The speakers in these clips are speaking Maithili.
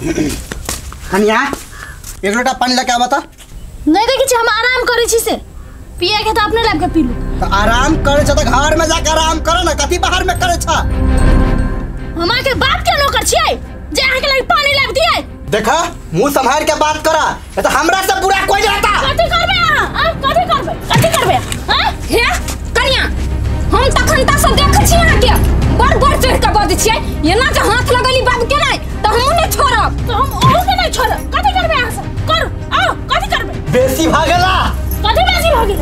कनिया एक लोटा पानी लेके आबा त। नहीं देखी छी हम आराम करै छी से पिए के त अपने लाभ के पीलू। त आराम करे छ त घर में जाके आराम कर ना, कथी बाहर में करे छ? हम के बाप के नौकर छियै जे अहाँ के लगे पानी लाब दियै। देखा मुंह संभाल के बात करा, त हमरा से बुरा कोई नहीं रहता। कथी करबे अहाँ? कथी करबे? कथी करबे? हां हे कनिया हम तखन तक सब देखै छी अहाँ के बड़ बड़ चढ़ के बजै छियै, एना जे हाथ लगैली बाबू के नै त हमहूँ नै छोड़ब। त हम ओहू के नै छोड़ब। कथी करबे अहाँ सब? करू आओ कथी करबे? बेसी भ गेला। कथी बेसी भ गेल?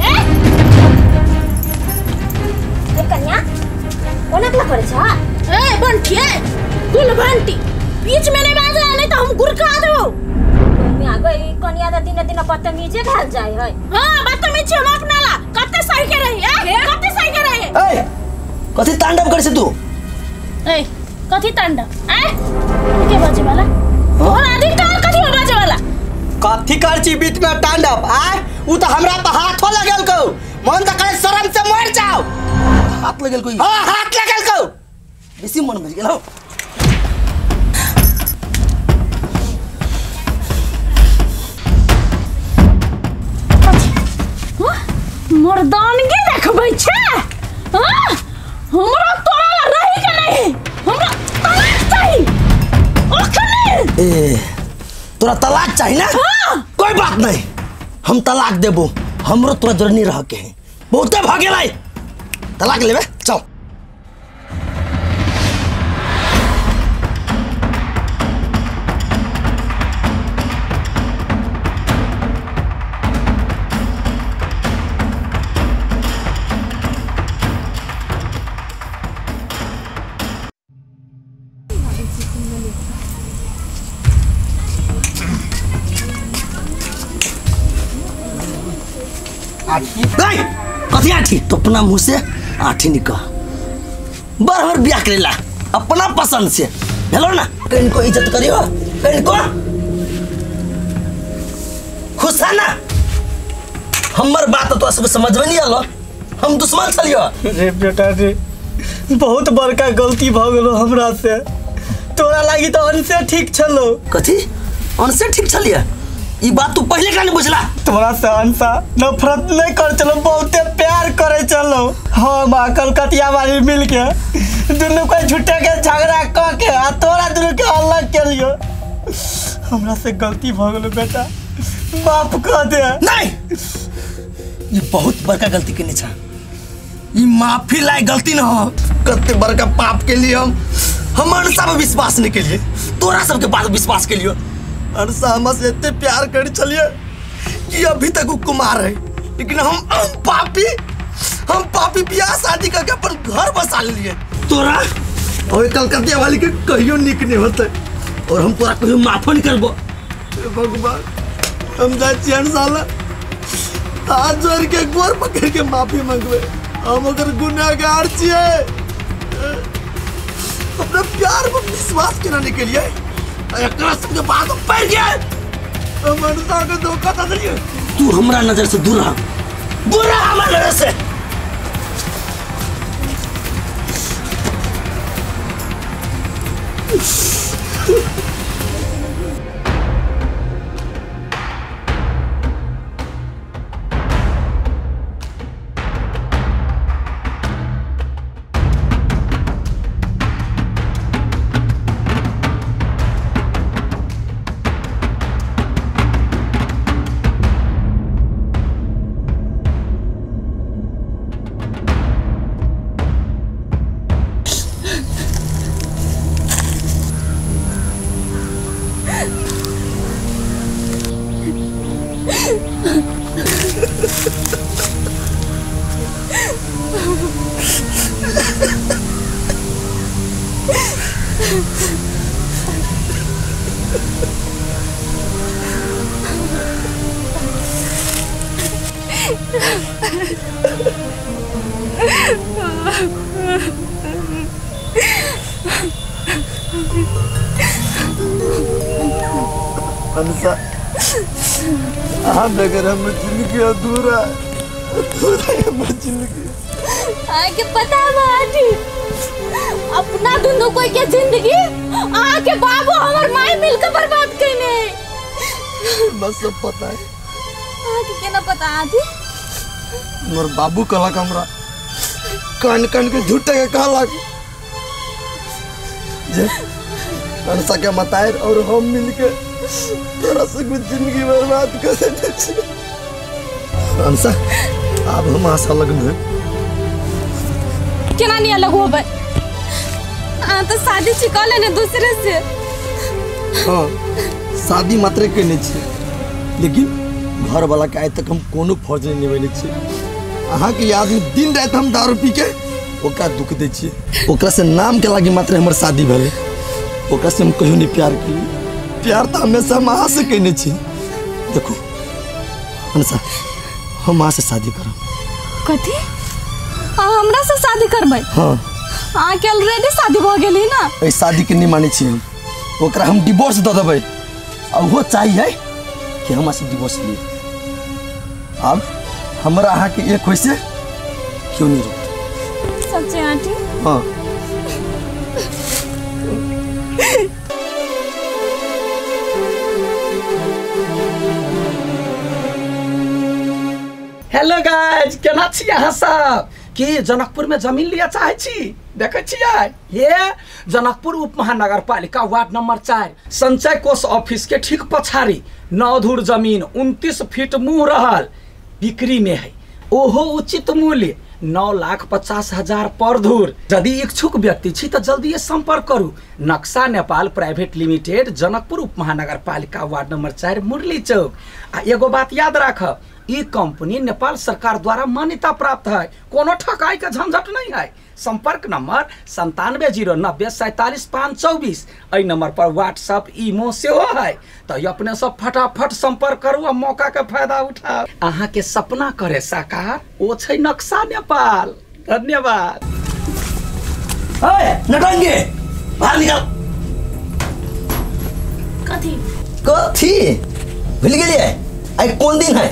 ए कनिया कोना कला करै छ? ए बंटी ए कुल बंटी बीच में नहीं बाजे नहीं तो हम गुरका देबो। मम्मी आ गई कनिया त दिन दिन बदतमीजे भेल जाय है। हां बदतमीज हम अपना ला कते सही के रही ए कते सही के रही। ए कथी तांडव करे से तू? ए कथी तांडव? ए तू के बाजे वाला तोहर अधिकार कथी हो बाजे वाला? कथी कर छी बीच में तांडव? आय उ त हमरा पर हाथो लगल को, मन त करे शर्म से मर जाओ। हाथ लगल कोई? हां हाथ लगल को। बेसी मन भज गेल हो। मर्दानगी देखबै छे? हां हमरा तोरा ला रही के नहीं, हमरा तलाक चाही। ओखने ए तोरा तलाक चाही ना? हाँ। कोई बात नहीं हम तलाक देबो, हमरो तोरा जरूर नहीं रह के है, बहुते भ गेलै, तलाक लेबे चल। नहीं कथी आठी तो अपना मुंह से आठी निकल बर बर ब्याह करेला अपना पसंद से हेलो ना, कहीं को इज्जत करियो कहीं को खुश है ना। हमर बात तो सब समझ में नहीं आलो, हम दुश्मन छलियो। रे बेटा रे बहुत बड़का गलती भ गेलो हमरा से, तोरा लागी तो अनसे ठीक छलो। कथी अनसे ठीक छलिए? ई बात तू पहले का नहीं बुझला? तोरा से अनसा नफरत नहीं कर चलो, बहुते प्यार करे चलो। हम आ कलकतिया वाली मिल के दुनू के झूठे के झगड़ा क के आ तोरा दुनू के अलग के लियो। हमरा से गलती भ गेलो बेटा, माफ कर दे। नहीं ये बहुत बड़का गलती केने छा, ई माफी लायक गलती न हो। कते बड़का पाप के लिए हम अनसा पर विश्वास नहीं के लिए, तोरा सबके बात विश्वास के लिए। अनसा हम से इतने प्यार कर चलिए कि अभी तक वो कुमार है, लेकिन हम पापी ब्याह शादी करके अपन घर बसा लिए। तोरा और कलकतिया वाली के कहियो निक नहीं होते और हम तोरा कहियो माफ नहीं करबो। भगवान हम जा छियै साला हाथ जोड़ के गोर पकड़ के माफी मांगबे, हम अगर गुनाहगार छियै अपना प्यार पर विश्वास कराने के लिए एकरा सबके बात पड़ गया, हम अनसा के धोखा दे दिए। तू हमरा नजर से दूर रह, दूर रह हमरा नजर से। अनसा अगर हमर जिंदगी अधूरा अधूरा है हमर जिंदगी। आके पता बाटी अपना दोनों कोई के जिंदगी आके बाबू हमर माई मिलकर बर्बाद हमरा सब पता है। अहाँ के केना पता आजी? मोर बाबू कहलक हमरा कान कान के झूठे के कहलक जे अनसा के मतायर और हम मिलके तोरा से कुछ जिंदगी बर्बाद कर देने छी। अनसा अब हम आशा लगन है। केना नहीं अलग होबै? अहाँ तो शादी छी कऽ लेने दूसरे से। हाँ शादी मात्र केने छी, लेकिन घर वाला के आइ तक हम कोनो फर्ज नहीं निभेने छी। अहाँ के याद में दिन रात हम दारू पी के ओकरा दुख दै छियै। ओकरा से नाम के लागी मात्र हमर शादी भेलै, ओकरा से हम कहियो नहीं प्यार केलियै। प्यार तो हमेशा हम अहाँ से केने छी। देखो अनसा हम अहाँ से शादी करब। कथी? अहाँ हमरा से शादी करबै? हाँ। अहाँ के ऑलरेडी शादी भऽ गेली ना? एहि शादी के नहीं मानै छी हम, ओकरा हम डिवोर्स दऽ देबै। आ ओहो चाहिए कि हम से डिवोर्स लिए। अब हमरा अहाँ के एक होय से क्यों नहीं रोकते? सच्चे आंटी? हाँ। हेलो गाइज, केना छी अहाँ सब? कि जनकपुर में जमीन लिया चाहे छी? देखे छियै ये जनकपुर उप महानगरपालिका वार्ड नंबर 4 संचय कोष ऑफिस के ठीक पछाड़ी 9 धूर जमीन 29 फीट मुँह रहल बिक्री में है, ओहो उचित मूल्य 9,50,000 पर धूर। यदि इच्छुक व्यक्ति छी तो जल्दी संपर्क करू। नक्शा नेपाल प्राइवेट लिमिटेड, जनकपुर उप महानगरपालिका वार्ड नंबर 4 मुरली चौक। आ एगो बात याद राखब, ई कंपनी नेपाल सरकार द्वारा मान्यता प्राप्त है, कोनो ठकाई के झंझट नहीं है। संपर्क नंबर 97 090 47 5 24। एहि नंबर पर व्हाट्सअप ईमो सेहो है, तो अपने सब फटाफट संपर्क करू आ मौका के फायदा उठाओ। अहाँ के सपना करे साकार, ओ छै नक्शा नेपाल। धन्यवाद। ओए नटंगे बाहर निकल। कथी कथी भूल गेलियै? आइ कोन दिन है?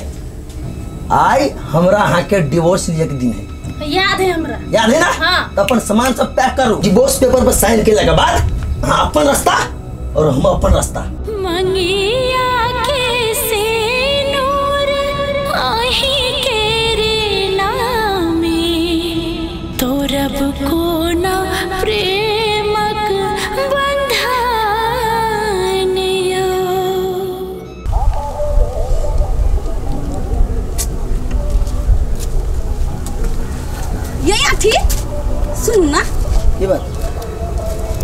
आई हमरा अहाँ के डिवोर्स लिए के दिन है। याद है हमरा। याद है ना? हाँ। तो अपन सामान सब पैक करू, डिवोर्स पेपर पर साइन केला के बाद अहाँ अपन रास्ता और हम अपन रास्ता। मंगिया के सिनूर आही के रे नामे तोरब को ना प्रेमक बंधन यो। ये अथी सुनू ना। की बात?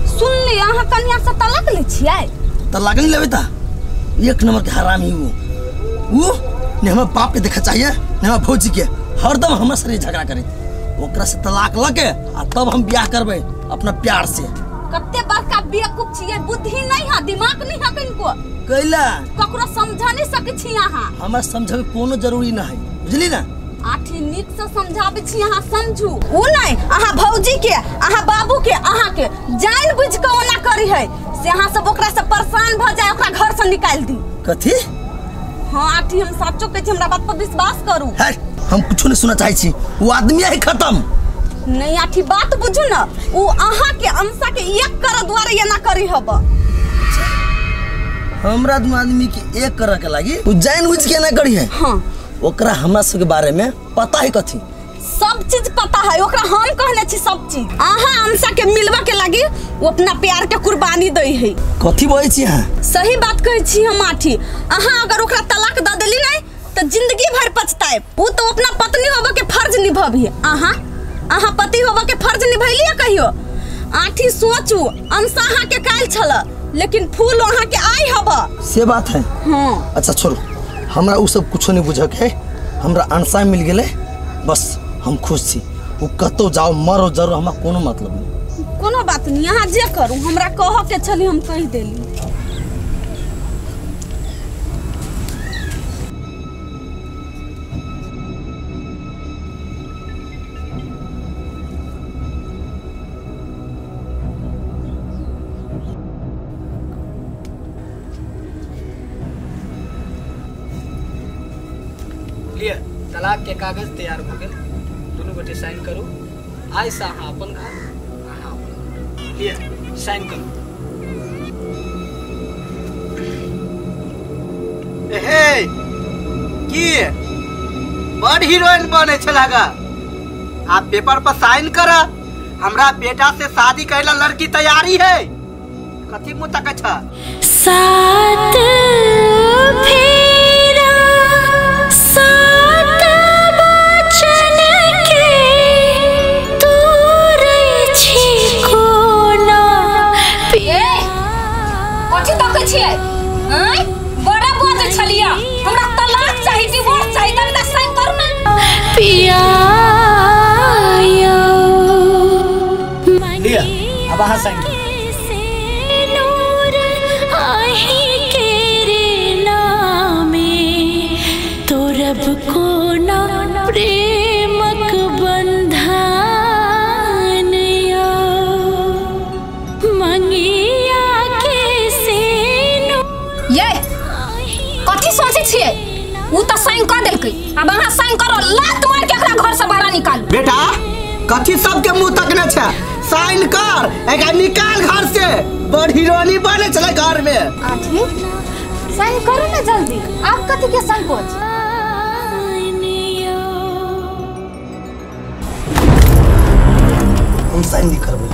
सुन ले, अहाँ कन्या से तलाक ले छियै? तलाक नहीं लेबै ता एक नंबर के हरामी वो ने हमर बाप के देखा चाहिए ने हमर भौजी के, हरदम हमर से झगड़ा करे। ओकरा से तलाक लके आ तब हम ब्याह करबै अपना प्यार से। कते बड़का बेवकूफ छियै, बुद्धि नहीं है, दिमाग नहीं है कनको। कैला ककरो समझा नहीं सकै छी अहाँ। हमरा समझावे कोनो जरूरी ना है, बुझली ना? आठी नीक से समझाबै छी अहाँ समझू। उ नहीं अहाँ भौजी के, अहाँ बाबू के, अहाँ के जान बुझ के ओना करी है से अहाँ सब ओकरा से परेशान भ जाए, ओकरा घर से निकाल दी। कथी? हाँ आठी हम सचो कहै छी, हमरा बात पर विश्वास करू। है हम कुछो नहीं सुनना चाहै छी, वो आदमी है खत्म। नहीं आठी बात बुझू ना, उ अहाँ के अंशा के एक कर द्वारे एना करी हब। हमरा दू आदमी के एक करे के लागी उ जान बुझ के एना करी है। हाँ ओकरा हमरा सब के बारे में पता है कथी? सब चीज पता है ओकरा, हम कहने छी सब चीज। अहाँ अंशा के मिलवा के लागी वो अपना प्यार के कुर्बानी दै है। कथी बोलै छी अहाँ? सही बात कहै छी हम आठी। अहाँ अगर ओकरा तलाक the देली नहीं तो जिंदगी भर पछताए। वो तो अपना पत्नी होबे के फर्ज निभाबी, अहाँ अहाँ पति होबे के फर्ज निभैलिए कहियो? आठी सोचू, अंशा अहाँ के काल्हि छल लेकिन फूल अहाँ के आइ हब। से बात है। हाँ अच्छा छोड़ू, हमरा उ सब कुछो नहीं बुझक है, हमरा अंशा मिल गेलै बस हम खुश छी। उ कतौ जाओ मरो जरो हमरा कोनो मतलब नहीं। कोनो बात नहीं, अहाँ जे करू हमरा कह के छली हम कहि देली। लिए तलाक के कागज तैयार हो गेल, दुनू गोटे साइन करू। आइ से अहाँ अपन घर, अहाँ अपन घर। लिए साइन करू। हे की बड़ हीरोइन बने छला गा। आप पेपर पर साइन कर, हमरा बेटा से शादी करेला लड़की तैयारी है। कथी मुँह तक अच्छा सात फेरा सात बचन के तोरे छी कोना ए कथी तकै छियै? आय बड़ा बाजै छलिया, हमरा तलाक चाही, डिवोर्स चाही, तब त साइन करू ना। पिया लिया अब अहाँ साइन करू। को ना प्रेमक बंधन यो मंगिया के सेनो। ये कथी सोचै छियै? उ त साइन क देलकै, अब अहाँ साइन करो, लात मार के एकरा घर से बाहर निकालू। बेटा कथी सबके मुंह तकने छै? साइन कर, एकरा निकाल घर से। बड़ हीरोनी बने छलै घर में। आठी साइन करू ना जल्दी, आप कथी के संकोच? हम साइन नहीं करबै।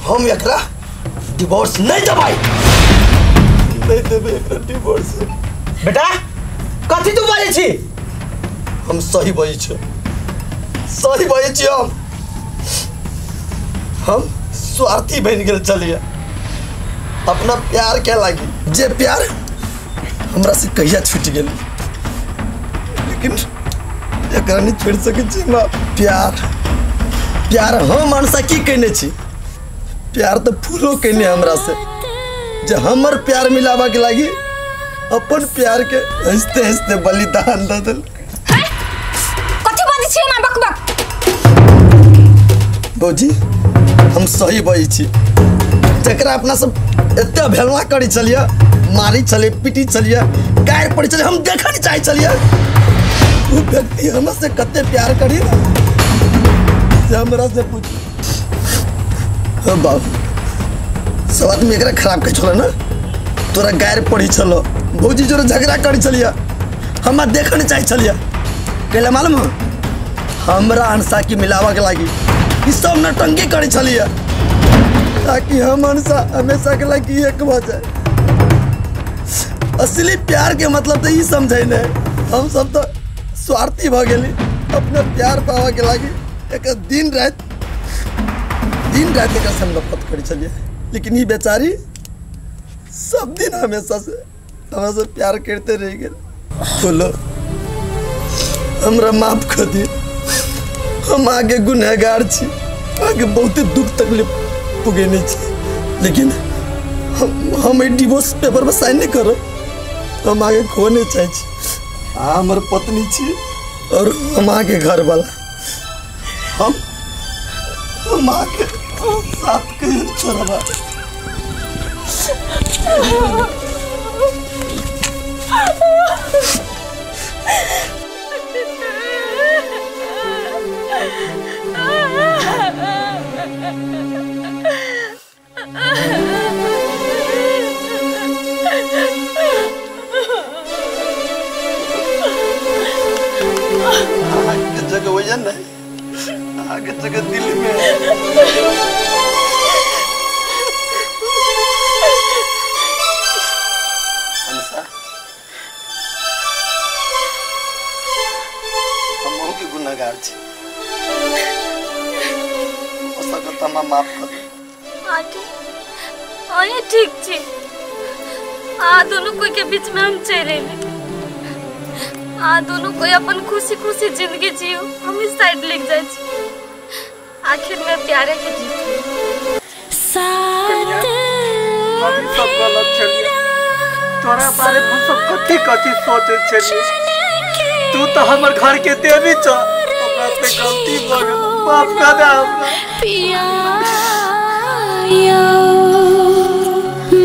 हम एकरा डिवोर्स नहीं देबै, नहीं देबै एकरा डिवोर्स। बेटा कथी तू बाजै छी? हम सही बाजै छी, सही बाजै छी। हम स्वार्थी बनि गेल छलियै अपना प्यार के लागी, जे प्यार हमरा से कहिया छूट गेल, लेकिन एकरा नहीं छोड़ सकै छी। हमरा प्यार प्यार हम मनसा की कहने छी? प्यार तो फूलो कहने हमरा से, जे हमर प्यार मिलावा के लागी अपन प्यार के हंसते हंसते बलिदान दे देल। कथी बाजै छी ना बकबक? बौजी हम सही बाजै छी। जकरा अपना सब एते अवहेलना करै छलियै, मारी छलियै, पीटी छलियै, गारि पड़ै छलियै, हम देखऽ नहीं चाहै छलियै, ओ व्यक्ति हमरा से कते प्यार करी ना से हमरा से पूछ। हाँ बाबू, सब आदमी एकरा खराब कहै छलै ना, तोरा गारि पड़ी छलो, भौजी जोरे झगड़ा करै छलियै, हमरा देखऽ नहीं चाहै छलियै, कैला मालूम हो? हमरा अनसा की मिलावा के लागी ई सब नौटंकी करै छलियै, ताकि हम अनसा हमेशा के लागी एक भऽ जाए। असली प्यार के मतलब तो ई समझै नहीं, हम सब तो स्वार्थी भऽ गेली अपना प्यार पावा के लागी। एक दिन रात एक से नफरत करै छलियै, लेकिन ई बेचारी सब दिन हमेशा से हमरा से प्यार करते रह गेल। बोलो हमरा माफ कर दिए, हम आगे गुनहगार छी, आगे बहुते दुख तकलीफ पुगेने छी, लेकिन हम डिवोर्स पेपर पर साइन नहीं करब। हम आगे खो नहीं चाहै छी। अहाँ हमर पत्नी छी और हम अहाँके घरवाला, हम अहाँके साथ कहियो नहि छोड़ब। अहाँके जगह वजह नहीं, अहाँके जगह दिल में। अनसा, हम के गुनहगार छी, हो सकत हमरा माफ कर दे। आंटी अहीं ठीक छी, आ दोनों कोई के बीच में हम चलि अयली, आ दोनों कोई अपन खुशी खुशी जिंदगी जियो, हम इस साइड लिख जाए छी। आखिर में प्यारे के जीत साथ। हम सब गलत छलियै, तोरा बारे में हम सब कथी कथी सोचै छलियै। तू तो हमर घर के देवी छ, हमरा से गलती भ गेल, माफ कर दे हमरा। पिया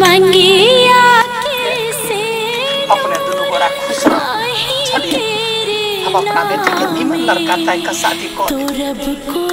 मंगिया के अपने दोनों गोरा खुश रह। चलिए हम अपना बेटी के निमन लड़का तय का शादी कर। तोरब को